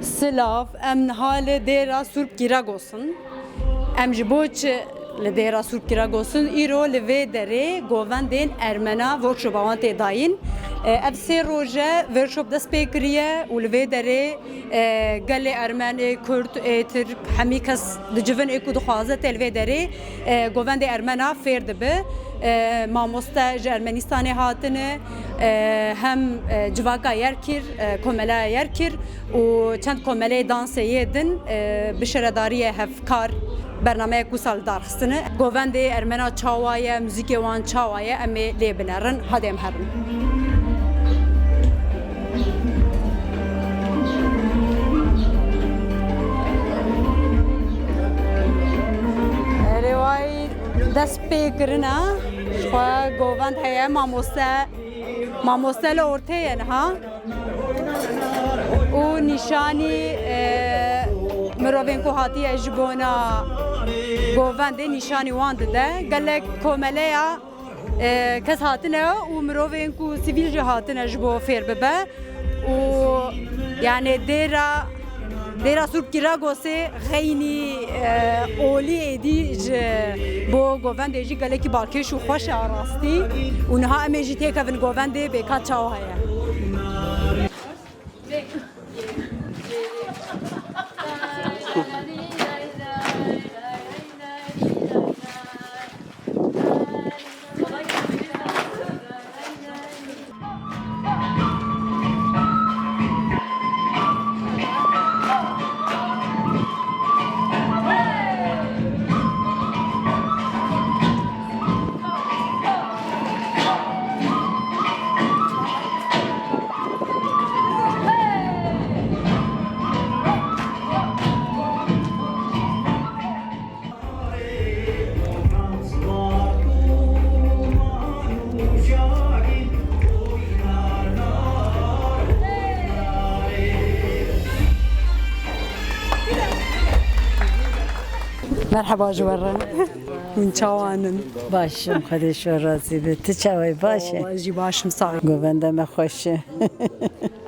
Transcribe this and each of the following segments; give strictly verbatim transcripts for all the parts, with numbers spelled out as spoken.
Silav, em niha li dêra Surp Kîragos in. Em ji bo çi li dêra Surp Kîragos in? Îro li vê derê govendên Ermena workshopa wan tê dayîn. E, ev sê roj e workshop dest pê kiriye û li vê derê, e, gelê Ermen, ê Kurd, ê Tirk, hemî kes dicivin ê ku dixwaze tê li vê derê, e, govendê Ermena fêr dibe. E, mamoste ji Ermenîstanê hatine, e, hem, e, civaka Yerkir, e, komeleya Yerkir û çend komeleyê dansê yê din, e, bi şaredariyê hevkar bernameyek wisa li dar xistine. Govendê Ermena çawa ye, muzîkê wan çawa ye, em ê lê binerin. Hadi em herin. Erê, way dest pê kirine. Ji xwe govend heye, mamoste, mamoste li ortê ye niha. Û nîşanî, e, mirovên ku hatiye ji bona govendê nîşanî wan dide. Gelek komeleya, e, kes hatine û mirovên ku sivîl jî hatine ji bo fêr bibe. Û, yani, dêra, dêra Surp Kîragosê xeynî, e, olî êdî ji bo govendê jî gelekî balkêş û xweş e a rastî. Û niha em ê jî têkevin govendê bêka çawa heye. Merheba ji we re. Hûn çawan in? Baş im, Xwedê ji we razî be. Tu çawa yî, baş î? Wa jî baş im, sağ ol. Govenda me xweş e.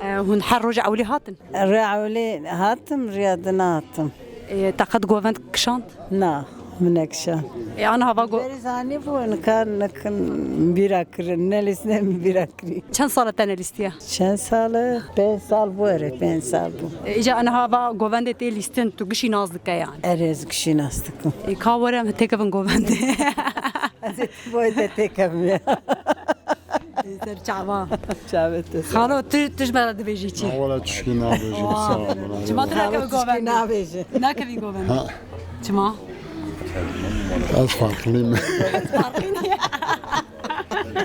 E, hûn her roja ewlî hatin? Rê ewlê hatim, rêya din hatim. Ê, te qet govend kişand? Na, min nekişand. Ê, ana hava go- Berî zanî bû, nika nikin bîra kirin, ne lîst ne min bîra kirî. Çend sal e te nelîstiye? Çend sal e? Pênc sal bû, erê, pênc sal bû. Ê, îca ana hava govendê tê lîstin, tu gişî nas dike yani? Erê, ez gişî nas dikim. Ê, ka were em têkevin govendê. Ez ê boy te têkevim ya. Ser çava. Çavê te sağ. Xalo, tu, tu ji me re dibêjî çi? Na, wala tişkî nabêjim, sağ ol. Çima tu nakevî govendê? Nabêjî. Nakevî govendê. Ha. Çima? Ez farklıyım. Farklıyım.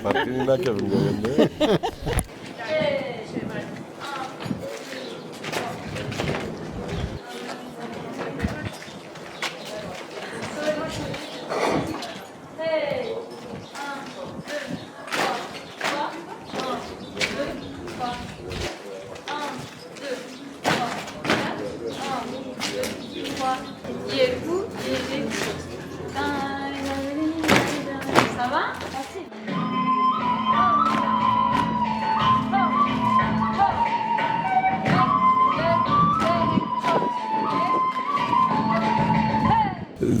Farklıyım, nakevî govendê. Ça va ? Facile.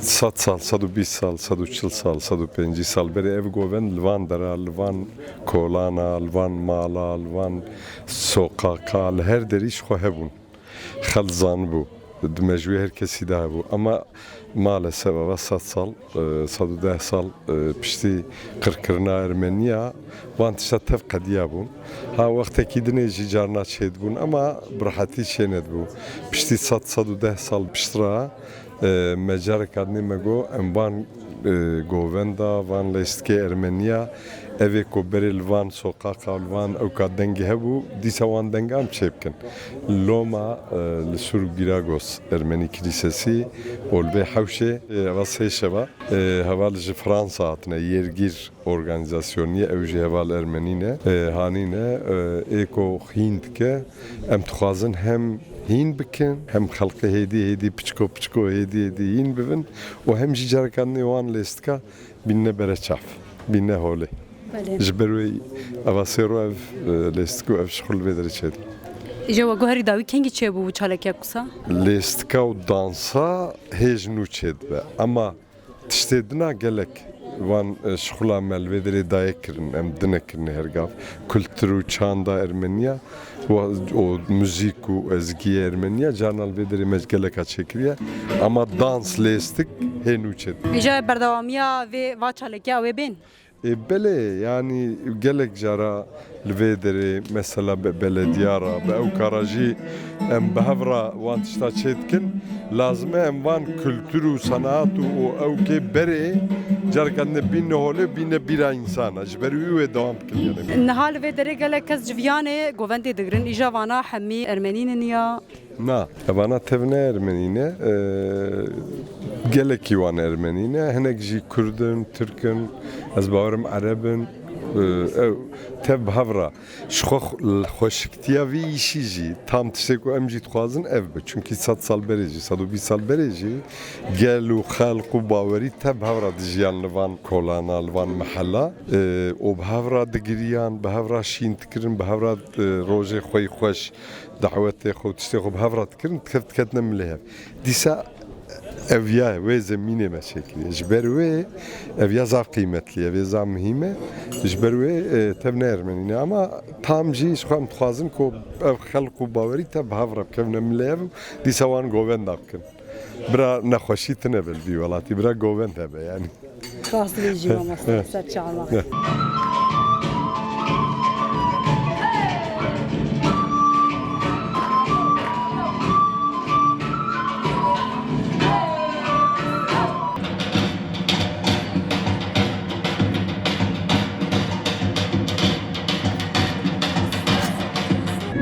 Sed sal, sed û bîst sal, sed û çil sal, sed û pêncî sal berê ev govend li van dera, li van kolana, li van mala, li van soqaqa, li her derî ji xwe hebûn. Xelk zanibû, di mejûyê her kesî de hebû. Ema maalesef eva sed sal, e, sed û deh sal, e, piştî qirkirina Ermeniya, van tişta tev qediya bûn. Ha, wextekî dinê jî carna çêdibûn, ema bi rehetî çênedibû. Piştî sed, sed û deh sal piştre, e, me careka dinê me got, em van, e, govenda, van lêstikê Ermeniya, evê ku berê li van soqaqa, li van ewka dengê hebû, dîsa wan dengan çê bikin. Loma, e, li Sur Giragos Ermenî Kilîsesî û li vê hewşê, e, eva sê şeva, e, heval ji Fransa hatine, Yergîr Organîzasyonî ye, ew jî heval Ermenî ne. E, hanîne, e, ê ku hîn dike, em dixwazin hem hîn bikin, hem xelkê hêdî hêdî, piçko piçko hêdî hêdî hîn bibin û hem jî careka nê wan lêstika bînne bere çav, bînne holê. Belê. Ji ber wê eva sê ro ev, e, lêstik û ev şixul li vê derê çêdin. Îja we guherî dawî kengî çêbû çalakîya kusa? Lêstika û dansa hêj nû çêdibe. Ema tiştê dina gelek van, e, şixula me li vê derê daye kirin, em dine kirine her gav. Kultur û çanda Ermeniya, wa-, o muzîk û ezgiyê Ermeniya, carna li vê derê me geleka çêkiriye. Ama dans, lêstik hê nû çêdibe. Îja berdewamiya vê, va çalakiya wê bên? E, belê, yanî gelek cara li vê derê mesela be-, belediya re, bi ew kara jî em bi hev re wan tişta çê dikin. Lazim e em van kultur û senaat û, û ew kê berê careka ne bîne holê, bîne bîra însan. Ji ber wî wê dewam bikin yanî. Niha li vê derê gelek kes civiyanê govendê digirin. Îja vana hemî Ermenî nin ya? Na, evana tev ne Ermenî ne. Ee, gelekî wan Ermenî ne. Hinek jî Kurd in, Tirk in, ez bawerim Ereb in. Ee, ew tev bi hev re. Ji xwe xwe-, xweşiktiya vî îşî jî, tam tiştê ku em jî dixwazin ev be. Çunkî sed sal berê jî, sed û bîst sal berê jî gel û xelq û bawerî tev bi hev re dijiyan li van kolana, li van mehela. Ee, û bi hev re digiriyan, bi hev re şîn dikirin, bi hev re, e, rojê xwe yî xweş dawetê xwe û tiştê xwe bi hev re dikirin, dikef-, diketine milê hev. Dîsa ev ya wê zemînê me çêkiriye. Ji ber wê ev ya zaf qîmetlî ye, ev ya zaf muhîm e. Ji ber wê, e, tev ne Ermenî ne. Ama tam jî ji xwe em dixwazin ku ev xelq û bawerî tev bi hev re bikevine milê hev û dîsa wan govenda bikin. Bira nexweşî tune be li vî welatî, bira govend hebe yanî. Rast dibêjî mamoste, ser çava.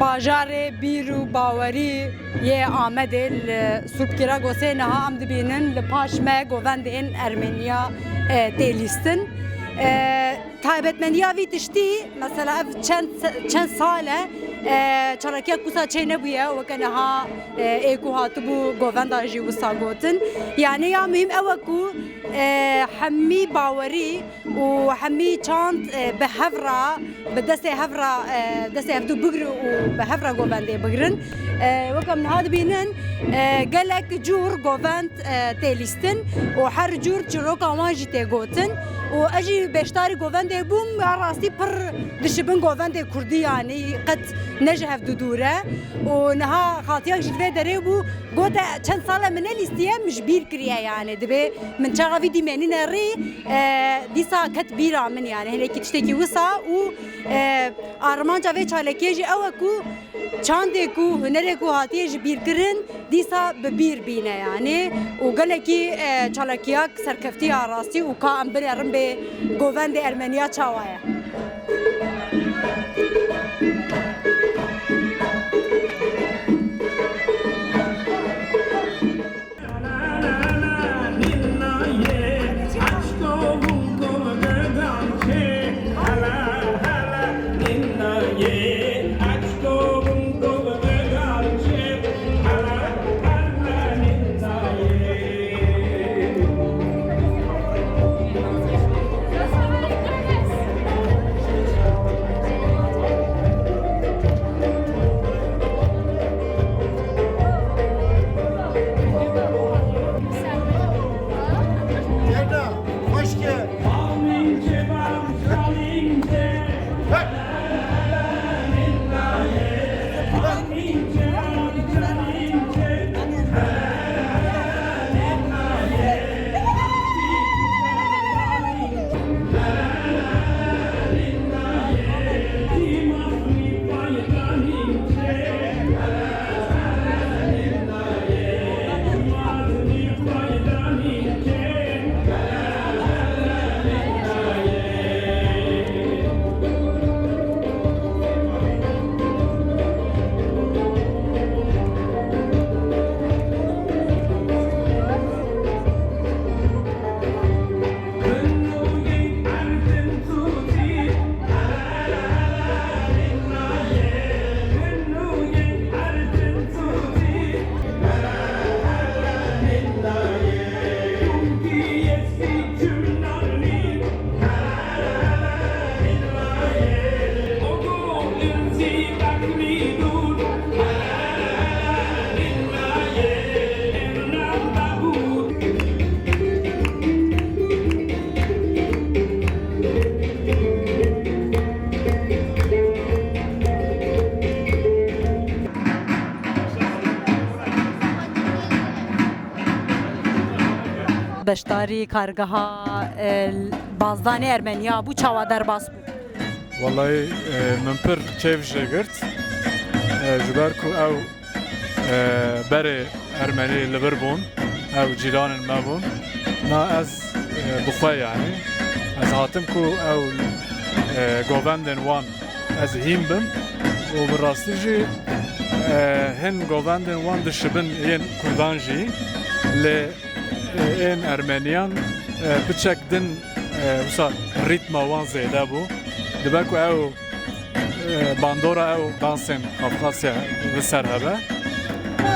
Bajarê bîr û bawerî yê Amedê li Sûpkira Gosê niha em dibînin li paş me govendên Ermeniya, e, tê lîstin. E, taybetmendiya vî tiştî, mesela ev çend se-, çend sal e, e, çalakiya kusa çê nebûye, weke niha, e, ê ku hatibû govenda jî wisa gotin. Yanî ya muhîm ew e ku, e, hemî bawerî û hemî çand, e, bi hev re, bi destê hev re, e, destê hevdû bigrin û bi hev re govendê bigrin. E, wek em niha dibînin, e, gelek cûr govend, e, tê lîstin û her cûr çîroka wan jî tê gotin û ez jî beşdarî govendê bûm, ya rastî pir dişibin govendê kurdî, yanî qet ne ji hevdû dûr e û niha xatiyak jî li vê derê bû, gote çend sal e min nelîstiye, min ji bîr kiriye, yanî dibê min çaxa vî dîmenîne rî, e, dîsa ket bîra min, yanî hinekî tiştekî wisa û, e, armanca vê çalakiyê jî ew e ku çandê ku, hunerê ku hatiye ji bîr kirin, dîsa bi bîr bîne, yanî û gelekî, e, çalakiyak serkeftiya rastî û ka em binerin bê govendê Ermeniya çawa ye. Beşdarî kargeha, e, bazdanê Ermeniya bû, çawa derbas bû? Wellahî, e, min pir keyf jê girt. E, ji ber ku ew, e, berê Ermenî li vir bûn, ew cîranên me bûn. Na ez, e, bi xwe, yanî, ez hatim ku ew, e, govendên wan ez hîn bim û bi rastî jî, e, hin govendên wan dişibin yên Kurdan jî, lê, e, ên Ermeniyan, e, piçek din, e, wisa rîtma wan zêde bû. Dibe ku ew, e, bandora ew dansên Kafkasya li ser hebe.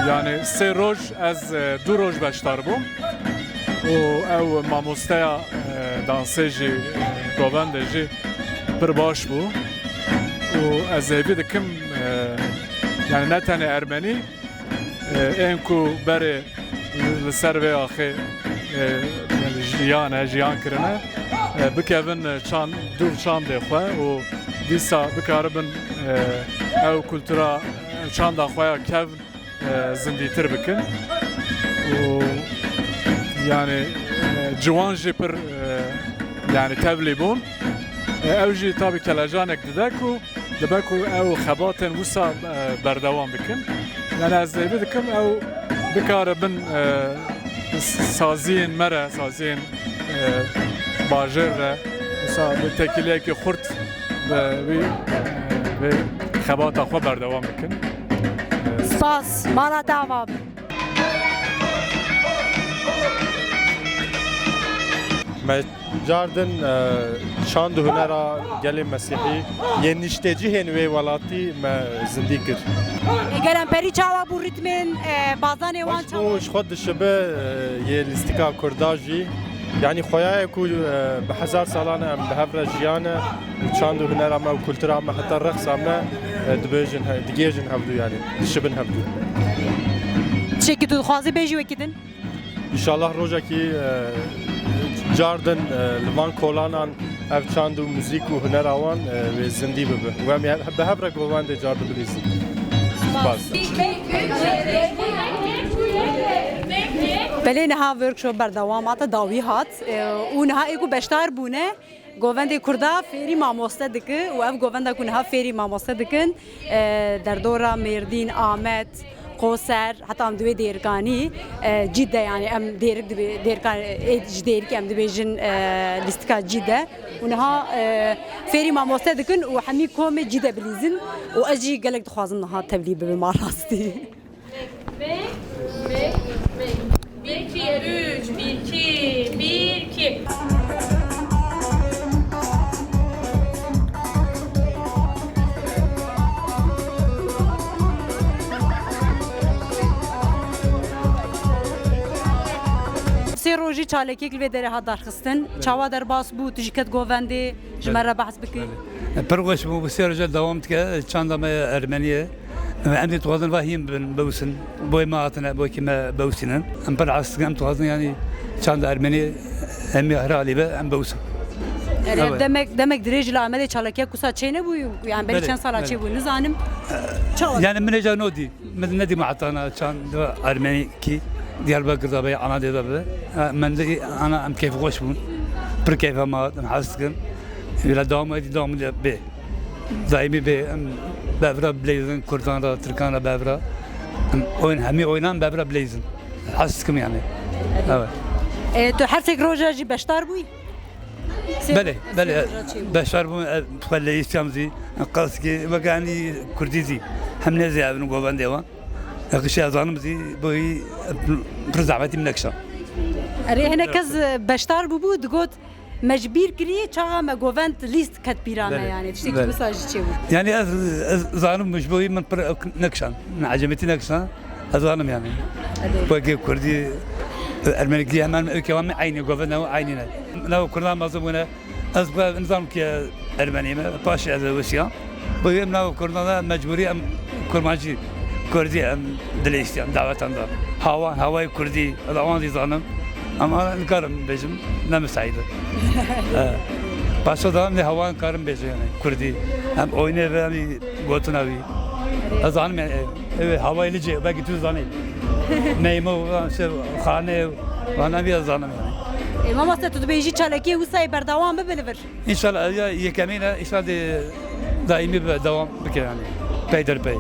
Yanî sê roj ez, e, du roj beşdar bûm û ew mamosteya, e, dansê jî, e, govendê jî pir baş bû û ez hêvî dikim, e, yanî ne tenê Ermenî, e, ên ku berê li ser vê axê, e, yanî jiyane, jiyan kirine, e, bikevin, e, çand, dûv çandê xwe û dîsa bikaribin, e, ew kultura, e, çanda xwe ya kevn, e, zindîtir bikin. Û, yanî, e, ciwan jî pir, e, yanî tevlî bûn. E, ew jî tabî kelecanek dide ku dibe ku ew xebatên wisa, e, berdewam bikin. Yanî ez hêvî dikim ew bikaribin, e, saziyên me re, saziyên, e, bajêr re, wisa bi tekîliyekî xurt bi wî, e, vê xebata xwe berdewam bikin. Spas, mala te ava be. Me cardin, e, çand û hunera gelê Mesîhî, yên niştecihên wê welatî me zindî kir. E, gel em perî çawa bû rîtmên, e, bazanê wan çawa? Ji xwe dişibe, e, yê lîstika Kurda jî. Yanî xweyayê ku, e, bi hezar salan e em bi hev re jiyane û çand û hunera me û kultura me heta reqsa me, e, dibêjin he-, digêjin hevdû, yanî dişibin hevdû. Tiştekî tu dixwazî bêjî wekî din? Înşallah rojekî, e, cardin, e, li van kolanan ev çand û muzîk û hunera wan, e, wê zindî bibe. Û em bi hev re govendê cardin bilîzin. Spas. Belê niha workshop berdewam hate, dawî hat, e, û niha ê ku beşdar bûne, govendê Kurda fêrî mamoste dike û ev govenda ku niha fêrî mamoste dikin, e, derdora Mêrdîn, Amed, Qoser, heta em di wê Dêrikanî, e, Cîde, yanî em Dêrik dibe-, Dêrika-, ê ji Dêrikê em dibêjin, e, lîstika Cîde. Û niha, e, fêrî mamoste dikin û hemî komê Cîde bilîzin û ez jî gelek dixwazim niha tevlî bibim a rastî. Vê, vê, vê. Bir, iki, üç, bir, iki, bir, iki. Sê rojî çalekiyek li vê derê hat darxistin. Belê. Çawa derbas bû, tu jî ket govendê, ji me re behs bikî. Belê. Pir xweş bû, bi sê roja dewam dike, çanda me Ermenî ye. Em dê dixwazin va hîn bin, biwsin. Boyê me hatine, boyekî me biwsînin. Em pir hez dikin, em dixwazin, yanî çanda Ermenî hemî her alî be, em biwsin. Erê, ev demek, demek dirêj li Amedê çalakiya kusa çênebû, yanî belê, belê, çend sala çêbû, nizanim. Çawa? Yanî min hêja nodî, min nedî me heta na çand Ermenî kî Diyarbekir de be, Amedê de be. Ha, min dî ana em keyfxweş bûn. Pir keyfa me hat, em hez dikin. Wî re dewam edî, dewam edî bê. Daîmî bê, em bevra bileyzin, Kurdan re, Tirkan re bevra. Em oyun, hemî oynan bevra bileyzin. Hez dikim yanî. Evet. E, tu her sek roja jî beşdar bûyî? Belê, belê. Beşdar bûm, e, xwe leyîstiyam zî, qas ki, weke henî Kurdî zî. Hem nêzî evin govendê wan. E, qişê ez zanim zî, boyî, e, pir zehmetî min nekişa. Erê, hinek kes, e, beşdar bûbû, digot, Me ji bîr kiriye, çaxa me govend lîst ket bîra me, belê, yanî tiştekî, belê, wisa jî çêbû. Yanî ez, ez zanim ji bo wî min pir ewk nekişan, min ecemetî nekişan, ez zanim yanî. Belê. Wekî Kurdî, Ermenîkî hemen ewkê wan min eynî govend ew eynî ne. Nava Kurdan mezin bûne, ez bi nizanim ki Ermenî me, paşê ez wisiya. Bi wê em nava Kurdan de mecbûrî em Kurmancî, Kurdî em dilê îstiyan, dawetan da. Hawa, hawayê Kurdî, ez awan zî zanim. Ama nikarim bêjim, ne misaîd e. E, paşo da em dê hawan karim bêjim yani, Kurdî. Em oynê ve, em gotina wî. Ez zanim yani, e, evet, hawayê Licê, belkî tu zanî. Meymo, işte, xane, van em ya zanim yani. E, mamoste, tu dibêjî çalakiyê wisa yê berdewam bibe li vir? Înşallah, ev ya yekemîn e, înşallah dê daîmî be, dewam bike yani. Peyderpey.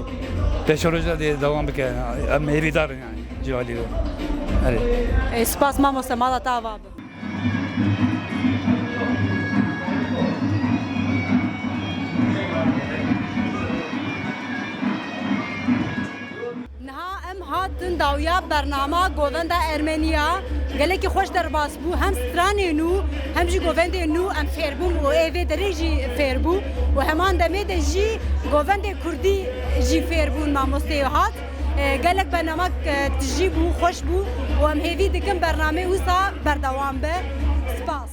Pêşeroj de dê dewam bike yani. Em hêvîdar in yani. Ji alî we. Erê. E, spas mamoste, mala te ava be. Niha em hatin dawiya bernama Govenda Ermeniya. Gelekî xweş derbas bû. Hem stranên nû, hem jî govendên nû em fêr bûn û ê vê derê jî fêr bû. Û heman demê de jî govendê kurdî jî fêr bûn, mamosteyê hat. E, gelek bernama, e, tijî bû, xweş bû û em hêvî dikin bernameyê wisa berdewam be. Spas.